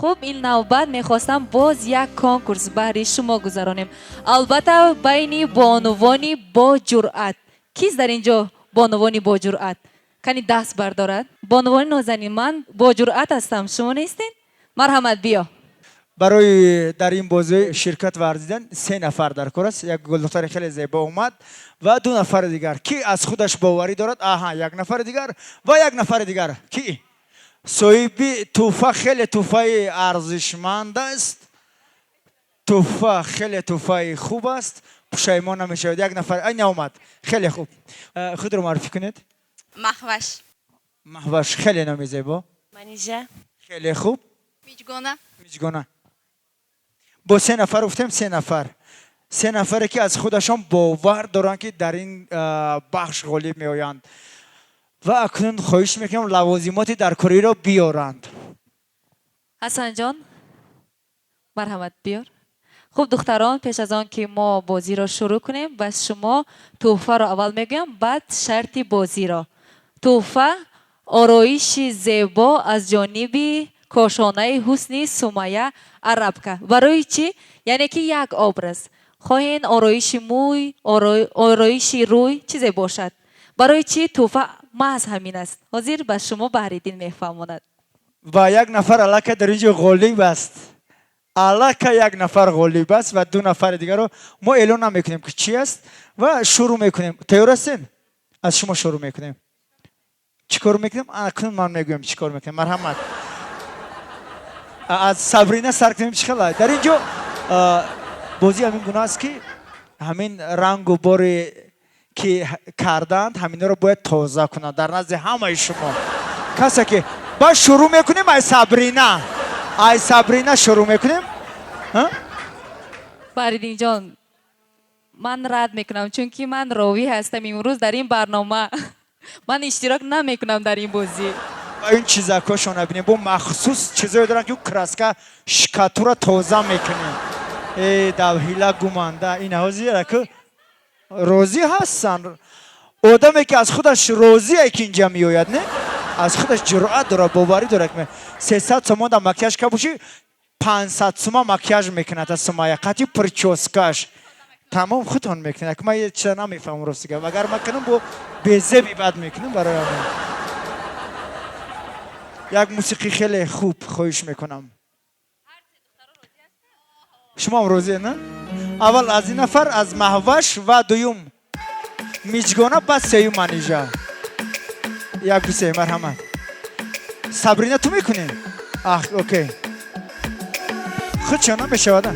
Хуб, ин навбат мехостам боз як конкурс баҳри шумо гузаронем. Албатта, байни бонувони боҷуръат. Кист дар ин ҷо бонувони боҷуръат? Кани даст бардорад. Бонувони нозанин, ман боҷуръат ҳастам, шумо нестед? Марҳамат, биё. Барои дар ин бозӣ ширкат варзидан се нафар дар кор аст. Як гулдухтари хеле зебо омад ва ду нафари дигар. Ки аз худаш боварӣ дорад? Аҳа, як нафари дигар ва як нафари дигар. Ки соҳиби тӯҳфа, хеле тӯҳфаи арзишманд аст. Тӯҳфа хеле тӯҳфаи хуб аст. Пушаймон намешавад. Як нафар ай наомад. Хеле хуб. Худро муаррифӣ кунед. Маҳваш. Маҳваш, хеле номи зебо. Манижа. Хеле хуб. Миҷгона. Миҷгона. Бо се нафар гуфтем, се нафар. Се нафаре ки аз худашон бовар доранд, ки дар ин бахш ғолиб меоянд. Ва акнун хоҳиш мекунам, лавозимоти даркориро биёранд. Ҳасанҷон, марҳамат, биёр. Хуб, духтарон, пеш аз он ки мо бозиро шурӯъ кунем, ба шумо тӯҳфаро аввал мегӯям, баъд шарти бозиро. Тӯҳфа: ороиши зебо аз ҷониби кошонаи ҳусни Сумая Арабка. Барои чӣ? Яъне ки як образ. Хоҳен ороиши мӯй, ороиши рӯй, чизе бошад. Барои чӣ тӯҳфа маҳз ҳамин аст? Ҳозир ба шумо Баҳриддин мефаҳмонад. Ва як нафар аллакай дар ин ҷо ғолиб аст. Аллакай як нафар ғолиб аст ва ду нафари дигарро мо эълон намекунем, ки чӣ аст, ва шурӯъ мекунем. Тайёр ҳастем? Аз шумо шурӯъ мекунем. Чӣ кор мекунем? Акнун ман мегӯям, чӣ кор мекунем. Марҳамат. Аз Сабрина сар кунем, чӣ хела? Дар ин ҷо бозӣ ҳамин гуна аст, ки ҳамин рангу боре ки карданд, ҳаминро бояд тоза кунанд дар назди ҳамаи шумо. Касе ки ба шурӯъ мекунем, ай Сабрина. Ай Сабрина шурӯъ мекунем. Баҳриддинҷон, ман рад мекунам, чунки ман ровӣ ҳастам имрӯз дар ин барнома. Ман иштирок намекунам дар ин бозӣ. Ва ин чизакҳошона бинем, бо махсус чизое доранд, ки краска шикатура тоза мекунем. Э, давҳила гуманда ин ҳозира ку розӣ ҳастанд. Одаме ки аз худаш розие, ки инҷа меояд, не? Аз худаш ҷуръат дорад, боварӣ дорад. 300 сомон дар макияж ка бошӣ, 500 сума макияж мекунад аз Сумая қати прическаш. Тамом худтон мекунед. Ман чиза намефаҳмам, рости гап. Агар ман кунам, бо безеби бад мекунам барои ҳамин. Як мусиқӣ хеле хуб хоҳиш мекунам. Шумоам розие, на? Аввал аз ин нафар, аз Маҳваш, ва дуюм Миҷгона, баъд сеюм Манижа. Як, ду, се, марҳамат. Сабрина, ту мекунӣ? Ах, окей. Худшо намешавада.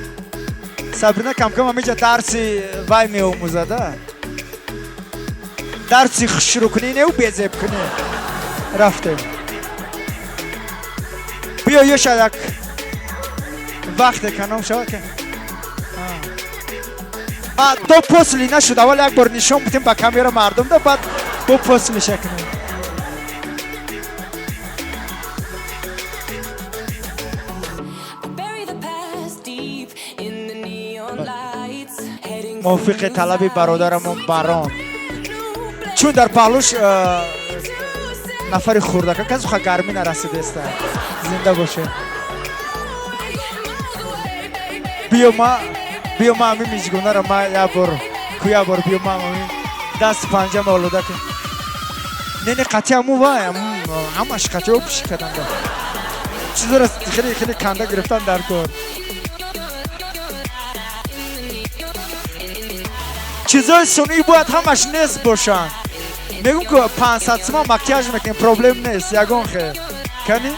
Сабрина камкам ҳамиҷа дарси вай меомӯзада. Дарси хушрӯкунӣ неу безебкунӣ. Рафтем. Биё, ёша як вақте каном шавад ки до после нашуд. Аввал як бор нишон будем ба камера мардум да, баъд бо после шакунем. Мувофиқи талаби бародарамон Барон, чун дар паҳлӯш нафари хурдака касу ха гармӣ нарасидеста. Зинда боше. Биё, ма биё, ма ҳамин миҷгонаро ма як бор ку, як бор биё, ма ҳамин даст панҷама олуда кун. Не, не, қатъи ҳаму вай ҳамаш қатъи опиши кардам. Чизоро хеле хеле канда гирифтан дар кор. Чизои сунъӣ бояд ҳамаш нест бошанд. Мегӯм ки 500 сума макияж мекунем, проблем нест ягон хел. Кани,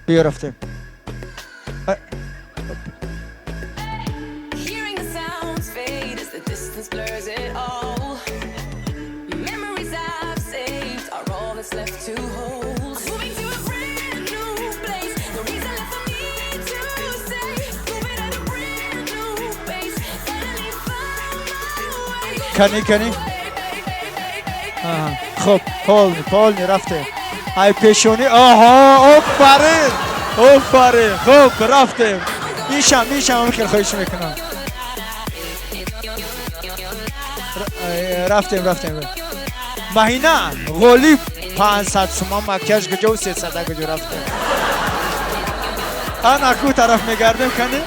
биё, рафтем. Hearing the sounds fade as the distance blurs it all. Memories I've saved are all that's left to hold. Moving to a brand new place. No reason left for me to say. Moving at a brand new pace. Finally found my way. Кани, кани. Хуб, полный, полный, рафтем. Ай пешонӣ. Оҳо, офарин, офарин. Хуб, рафтем. Ишам, ишам, хел хоҳиш мекунам. Рафтем, рафтем. Маҳина ғолиб, 500 суман макияж куҷо, 300 куҷо, рафтем. Ана ку тараф мегардем, кани.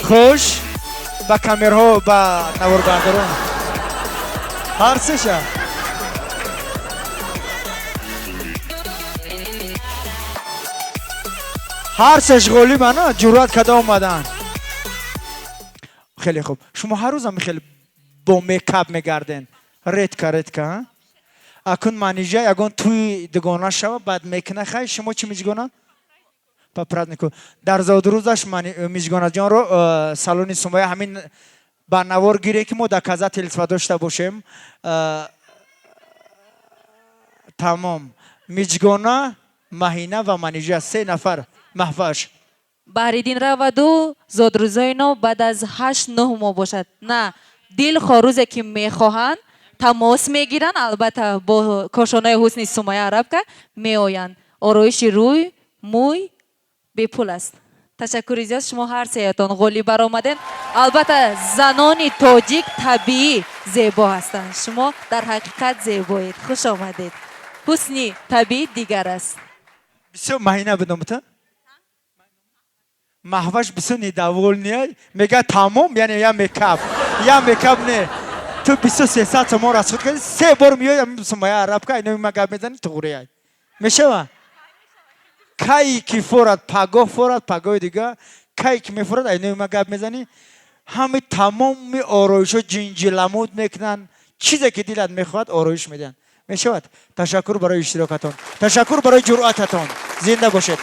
Хуш ба камерҳо, ба наворбардорон. Ҳар сеша. Ҳар сеш ғолиб, ана ҷуръат када омаданд. Хеле хуб. Шумо ҳар рӯзам хеле бо мейкап мегарден. Редко, редко, а? Акун Манижа ягон тӯи дугона шава, баъд мекуна. Хай, шумо чӣ, Миҷгона? По празднику. Дар зодрӯзаш Миҷгонаҷонро салони Сумая ҳамин ба навор гире, ки мо доказательства дошта бошем. Тамом. Миҷгона, Маҳина ва Манижа, се нафар. Маҳваш. Баҳриддин раваду зодрӯзои но баъд аз 8-9 моҳ бошад. На, дилхоҳ рӯзе ки мехоҳанд, тамос мегиранд, албатта бо кошонаи ҳусни Сумая Арабка меоянд. Ороиши рӯй, мӯй бепул аст. Ташаккури зиёд, шумо ҳар сеятон ғолиб баромадед. Албатта занони тоҷик табиӣ зебо ҳастанд. Шумо дар ҳақиқат зебоед. Хуш омадед. Ҳусни табиӣ дигар аст. Бисёр Маҳина бидомта? Маҳваш бисёр недовольный, мега тамом, яъне я мейкап, я мейкап не. Ту бисёр 300 сомон расход кардӣ, се бор меои Сумая Арабка, ино ма гап мезанӣ, туғрияй. Мешава? Кай ки форад, пагоҳ форад, пагоҳи дига, кай ки мефорад, айнои ма гап мезанӣ, ҳами тамоми ороишҳо ҷинҷиламуд мекунанд, чизе ки дилат мехоҳад ороиш медиҳанд. Мешавад? Ташаккур барои иштирокатон. Ташаккур барои ҷуръататон. Зинда бошед.